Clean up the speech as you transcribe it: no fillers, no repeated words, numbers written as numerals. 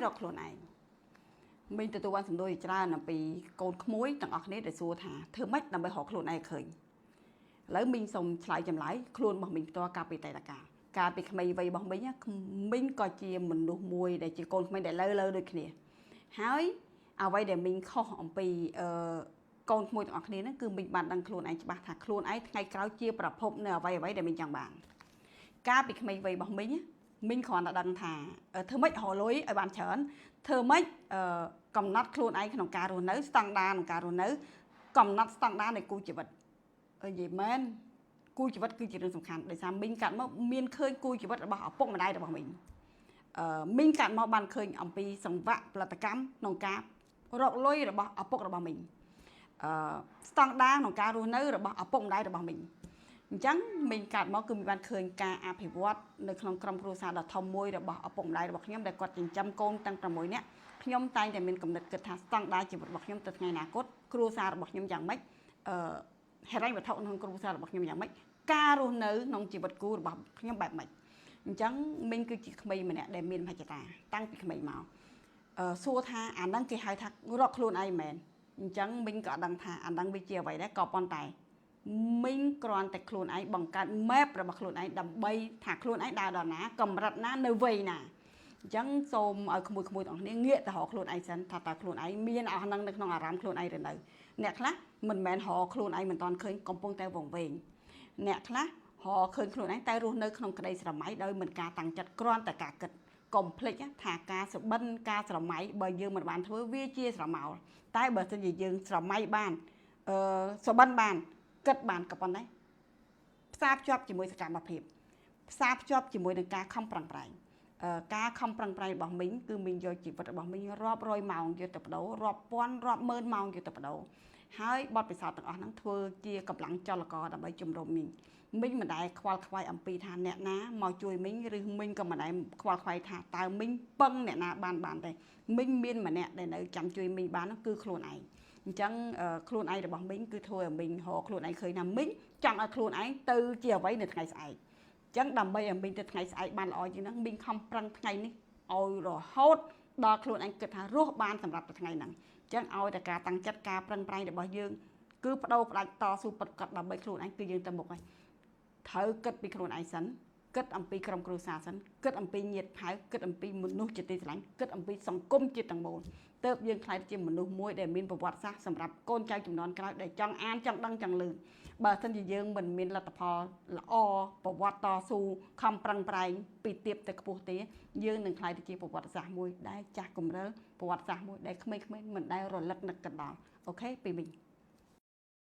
រកខ្លួនឯងមីងទទួលបានសំណួរជាច្រើនអំពីកូនក្មួយទាំងអស់គ្នាដែលសួរថាធ្វើម៉េចដើម្បីរកខ្លួនឯងឃើញឥឡូវមីងសូមឆ្លើយចម្លើយខ្លួនរបស់មីងផ្ទាល់កាលពីតេតកាលកាលពីក្មេងវ័យរបស់មីងណាមីងក៏ជាមនុស្សមួយដែលជាកូនក្មេងដែលលើលើដូចគ្នាហើយអ្វីដែលមីងខុសអំពីអឺកូនក្មួយទាំងអស់គ្នាហ្នឹងគឺមីងបានដឹងខ្លួនឯងច្បាស់ថាខ្លួនឯងថ្ងៃក្រោយជាប្រភពនៅអ្វីអ្វីដែលមីងចង់បានកាលពីក្មេងវ័យរបស់មីងណាមីងគ្រាន់តែដឹងថាធ្វើម៉េចរកលុយឲ្យបានច្រើនធ្វើម៉េចអឺកំណត់ខ្លួនឯងក្នុងការរស់នៅស្តង់ដារក្នុងការរស់នៅកំណត់ស្តង់ដារនៃគូជីវិតអើនិយាយមែនគូជីវិតគឺជារឿងសំខាន់ដោយសារមីងកាត់មកមានឃើញគូជីវិតរបស់ឪពុកម្ដាយរបស់មីងអឺមីងកាត់មកបានឃើញអំពីសង្វាក់ផលិតកម្មក្នុងការរកលុយរបស់ឪពុករបស់មីងអឺស្តង់ដារក្នុងការរស់នៅរបស់ឪពុកម្ដាយរបស់មីងអញ្ចឹងមីងកាត់មកគឺមីងបានឃើញការអភិវឌ្ឍនៅក្នុងក្រុមគ្រួសារដ៏ធំមួយរបស់ឪពុកម្ដាយរបស់ខ្ញុំដែលគាត់ចិញ្ចឹមកូនទាំង6នាក់ខ្ញុំតែងតែមានគំនិតគិតថាស្តង់ដារជីវិតរបស់ខ្ញុំទៅថ្ងៃអនាគតគ្រួសាររបស់ខ្ញុំយ៉ាងម៉េចអឺហិរញ្ញវត្ថុក្នុងគ្រួសាររបស់ខ្ញុំយ៉ាងម៉េចការរស់នៅក្នុងជីវិតគូរបស់ខ្ញុំបែបម៉េចអញ្ចឹងមីងគឺជាក្មេងម្នាក់ដែលមានមហិច្ឆតាតាំងពីក្មេងមកអឺសួរថាអាហ្នឹងគេហៅថារកខ្លួនឯងមែនអញ្ចឹងមីងក៏អត់ដឹងថាអាហ្នឹងវាជាអ្វីដែរក៏ប៉ុន្តែមីងគ្រាន់តែខ្លួនឯងបង្កើត map របស់ខ្លួនឯងដើម្បីថាខ្លួនឯងដើរដល់ណាកម្រិតណានៅវ័យណាអញ្ចឹងសូមឲ្យក្មួយៗទាំងអស់គ្នាងាកទៅរកខ្លួនឯងសិនថាតើខ្លួនឯងមានអស់ហ្នឹងនៅក្នុងអារម្មណ៍ខ្លួនឯងឬនៅអ្នកខ្លះមិនមែនរកខ្លួនឯងមិនតាន់ឃើញកំពុងតែវង្វេងអ្នកខ្លះរកឃើញខ្លួនឯងតែរស់នៅក្នុងក្តីស្រមៃដោយមិនការតាំងចិត្តគ្រាន់តែការគិតកុំភ្លេចថាការសុបិនការស្រមៃបើយើងមិនបានធ្វើវាជាស្រមោលតែបើសិនជាយើងស្រមៃបានអឺសុបិនបានគិតបានក៏ប៉ុណ្ណេះផ្សារភ្ជាប់ជាមួយសកម្មភាពផ្សារភ្ជាប់ជាមួយនឹងការខំប្រឹងប្រែងការខំប្រឹងប្រែងរបស់មីងគឺមីងយកជីវិតរបស់មីងរាប់រយម៉ោងយកទៅបដូររាប់ពាន់រាប់ម៉ឺនម៉ោងយកទៅបដូរហើយបទពិសោធន៍ទាំងអស់ហ្នឹងធ្វើជាកម្លាំងចលករដើម្បីជំរុញមីងមីងមិនដែលខ្វល់ខ្វាយអំពីថាអ្នកណាមកជួយមីងឬមីងក៏មិនដែលខ្វល់ខ្វាយថាតើមីងពឹងអ្នកណាបានបានទេមីងមានម្នាក់ដែលនៅចាំជួយមីងបាននោះគឺខ្លួនឯងអញ្ចឹងខ្លួនឯងរបស់មីងគឺធ្វើឲ្យមីងរកខ្លួនឯងឃើញថាមីងចង់ឲ្យខ្លួនឯងទៅជាអ្វីនៅថ្ងៃស្អែកអញ្ចឹងដើម្បីឲ្យមីងទៅថ្ងៃស្អែកបានល្អជាងហ្នឹងមីងខំប្រឹងថ្ងៃនេះឲ្យរហូតដល់ខ្លួនឯងគិតថារស់បានសម្រាប់តែថ្ងៃហ្នឹងអញ្ចឹងឲ្យតែការតាំងចិត្តការប្រឹងប្រែងរបស់យើងគឺបដូរផ្ដាច់តស៊ូពិតប្រាកដដើម្បីខ្លួនឯងគឺយើងទៅមុខហើយត្រូវគិតពីខ្លួនឯងសិនគិតអំពីក្រុមគ្រួសារសិនគិតអំពីញាតិផៅគិតអំពីមនុស្សជាទីស្រឡាញ់គិតអំពីសង្គមជាតិទាំងមូលទើបយើងក្លាយជាមនុស្សមួយដែលមានប្រវត្តិសាស្ត្រសម្រាប់កូនចៅជំនាន់ក្រោយដែលចង់អានចង់ដឹងចង់ឮបើសិនជាយើងមិនមានលទ្ធផលល្អប្រវត្តិតស៊ូខំប្រឹងប្រែងពីទៀបទៅខ្ពស់ទេយើងនឹងក្លាយទៅជាប្រវត្តិសាស្ត្រមួយដែលចាស់គំរិលប្រវត្តិសាស្ត្រមួយដែលក្មេងៗមិនដែលរលឹកនឹកកណ្ដាល OK ពីមីង។